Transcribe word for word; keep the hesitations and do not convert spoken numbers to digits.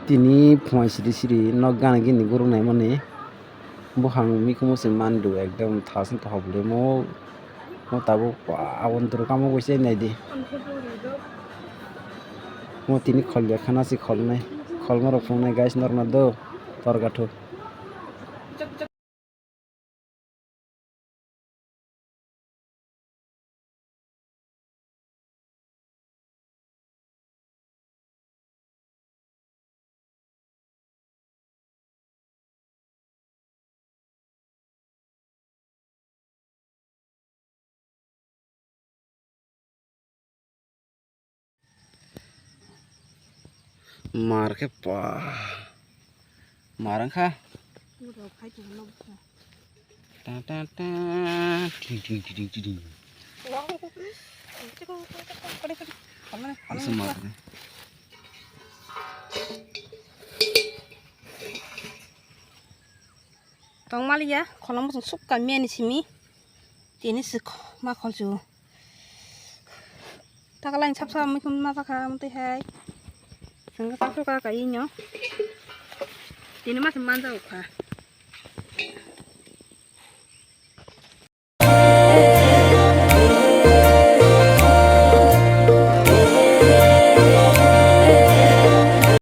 Tini phuai siri siri nok gana gini gurung naimani. Buphang mikhumu se mandu ekdom thasung tohop le mo. Mo tabuk aboni turu kamo bai se naidi. Mo tini khol ya khana se kholnai. Kholma rok phungnai guys norma do. Torgathu. Mar khe pa. Mar wngkha. Ta ta ta. Ting ting ting ting ting. Asa mar. Tongmaliya, kholom bosong sukka miyani simi. Tini se ma kholchu. Takalain sap sap mikun ma jakha, amtwi hai. Sengka sap sap ka kainyo. Tini ma se manja ukha.